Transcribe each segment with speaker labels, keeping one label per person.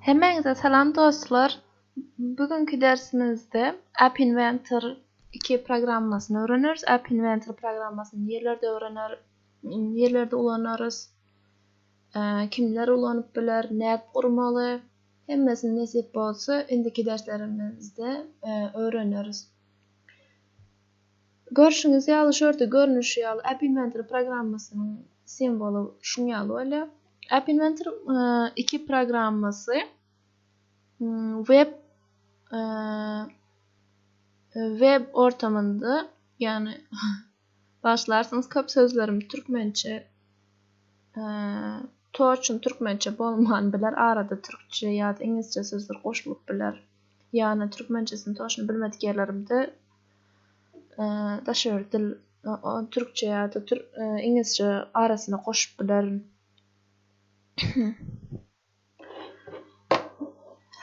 Speaker 1: Hemmäňize salam dostlar. Bugünkü dersimizde App Inventor 2 programmasyny öwreneris. App Inventor programmasyny nirelerde öwrener, nirelerde ulanarys, kimler ulanyp biler, nädip gurmaly, hemmesini nesip bolsa indiki derslerimizde öwreneris. Görşüňiz ýaly şu ýerde görnüşi ýaly App Inventor programmasynyň simwoly şuň ýaly bolýar. App Inventor 2 programmasy web web ortamynda ýagny başlarsyňyz köp sözlerim türkmençe toçun türkmençe bolman biler arada türkçe ýa-da iňlisçe sözler goşulyp biler. Ýagny türkmençesini toçun bilmedik ýerlerimde daşary dil türkçe ýa-da iňlisçe arasyna goşup bilerin.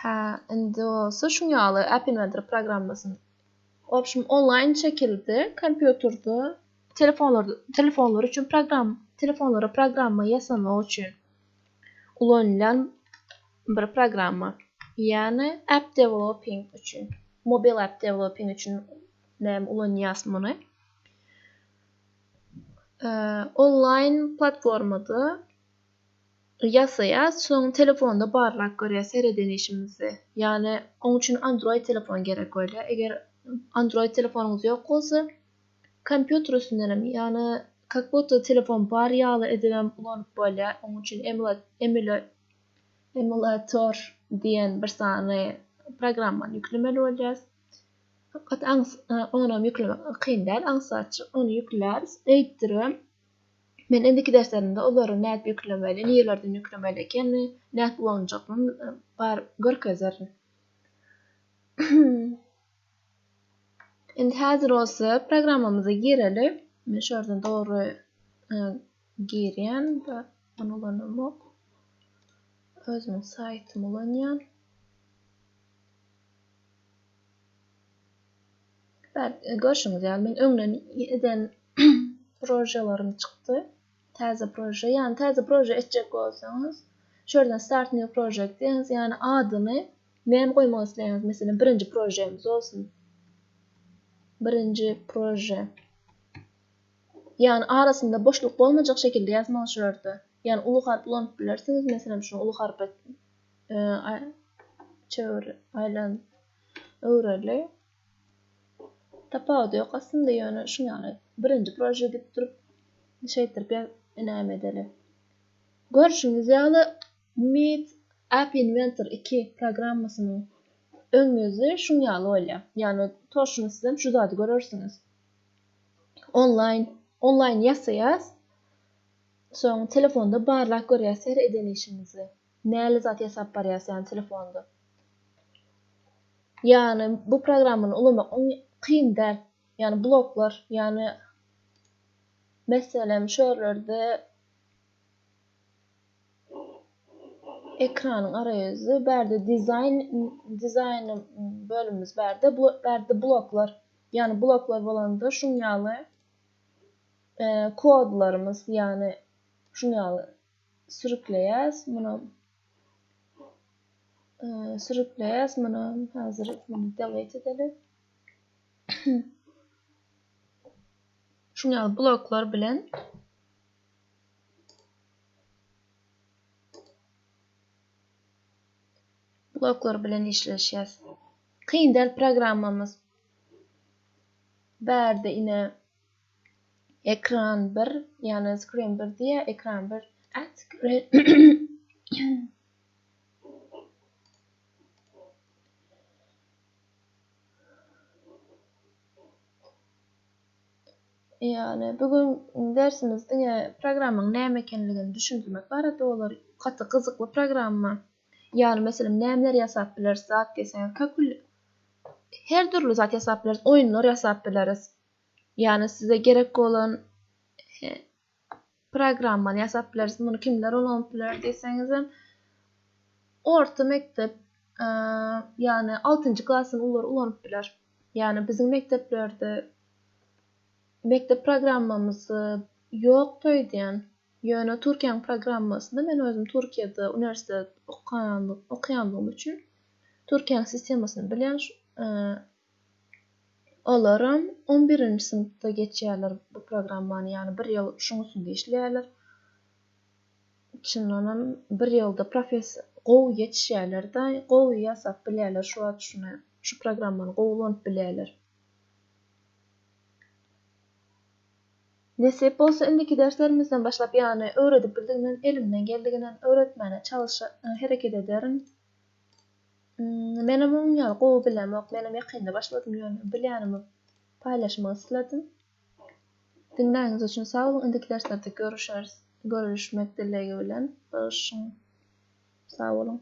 Speaker 1: Hä, indi bolsa şuň ýaly App Inventor programmasyny wobşem onlaýn şekilde kompýuterde telefonlarda telefonlar üçin program telefonlara programma ýasamak üçin ulanylýan bir programma. Ýagny app developing üçin, mobile app developing üçin näme ulanýas muny. Onlaýn platformada ýasaýas, soň telefonda barlap görýäs her eden işimizi. Ýagny oň üçin Android telefon gerek bolýar. Eger Android telefonyňyz ýok bolsa, kompýuter üstünden hem, ýagny kak budto telefon bar ýaly edibem ulanyp bolýar. Oň üçin emulator diýen bir sany programmany ýüklemeli bolýar. Gaty onam ýüklemek kyn däl, aňsatjyk ony ýükläris. Eýtdiribem men indiki derslerimde olary nädip ýüklemeli, nirelerden ýüklemeli ekenini, nädip ulanjaklygyny bar görkezerin. Indi häzir bolsa programmamyza gireli. Men şu ýerden dogry girýän, ony ulanamok. Özümiň saýtymy ulanýan. Görşüňiz ýaly men öňden eden projelarym çykdy. Täze proje, ýagny täze proje etjek bolsaňyz, şu ýerden start new project diýeňiz, ýagny adyny näme goýmak isleýäňiz, meselem birinji projemiz bolsun. Birinji proje. Ýagny arasynda boşluk bolmajak şekilde ýazmaly şu ýerde. Ýagny uly harp ulanyp bilersiňiz, meselem şuny uly harp çöwür aýlan öwreli. Tapawudy ýok aslynda ýöne şuň ýaly birinji proje diýip durup şeýtirip näme edeli. Görşüňiz ýaly Meet App Inventor 2 programmasynyň öň ýüzi şuň ýaly bolýar. Ýagny toşuny sizem şu zady görersiňiz. Onlaýn onlaýn ýasaýas. Soň telefonda barlap görýäs her eden işimizi. Näli zat ýasap barýas ýagny telefonda. Ýagny bu programmany ulanmak kyn däl. Ýagny bloklar, ýagny meselem şu ýerlerde ekranyň araýüzi bärde dizaýn dizaýn bölümimiz bärde bärde bloklar. Ýagny bloklar bolanda şuň ýaly kodlarymyz ýagny şuň ýaly sürükleýäs muny sürükleýäs muny häzir muny delete edeli şuň ýaly bloklar bilen bloklar bilen işleşýäs kyn däl programmamyz bärde ine Ekran 1, ýagny screen 1 diýýär, ekran 1 at screen Ýagny bu gün dersimiz diňe programmanyň näme ekenligini düşündirmek barada bolar. Gaty gyzykly programma. Ýagny meselem nämeler ýasap bileris zat diýseňiz köp her dürli zat ýasap bileris, oýunlar ýasap bileris. Ýagny size gerek bolan programmany ýasap bileris. Muny kimler ulanyp biler diýseňizem, orta mekdep, ýagny altynjy klasyň ululary ulanyp biler. Ýagny biziň mekdeplerde mekdep programmamyz ýokdy öýdýän. Ýöne Türkiýäň programmasynda men özüm Türkiýede uniwersitet okaýanlygym üçin Türkiýäň sistemasyny bilýän. Olaram on birinji synpda geçýärler bu programmany, ýagny bir ýyl şuň üstünde işleýärler. Çyndanam bir ýylda profes gowy ýetişýärler-de, gowy ýasap bilýärler şu wagt şuny, şu programmany gowy ulanyp bilýärler. Nesip bolsa indiki derslerimizden başlap ýagny öwredip bildigimden elimden geldiginden öwretmäne çalyş hereket ederin. Menem oň ýaly gowy bilemok menem ýakynda başladym ýöne bilýänimi paýlaşmak isledim. Diňläniňiz üçin sag boluň indiki derslerde görüşeris görüşmek dilegi bilen barşyň sag boluň.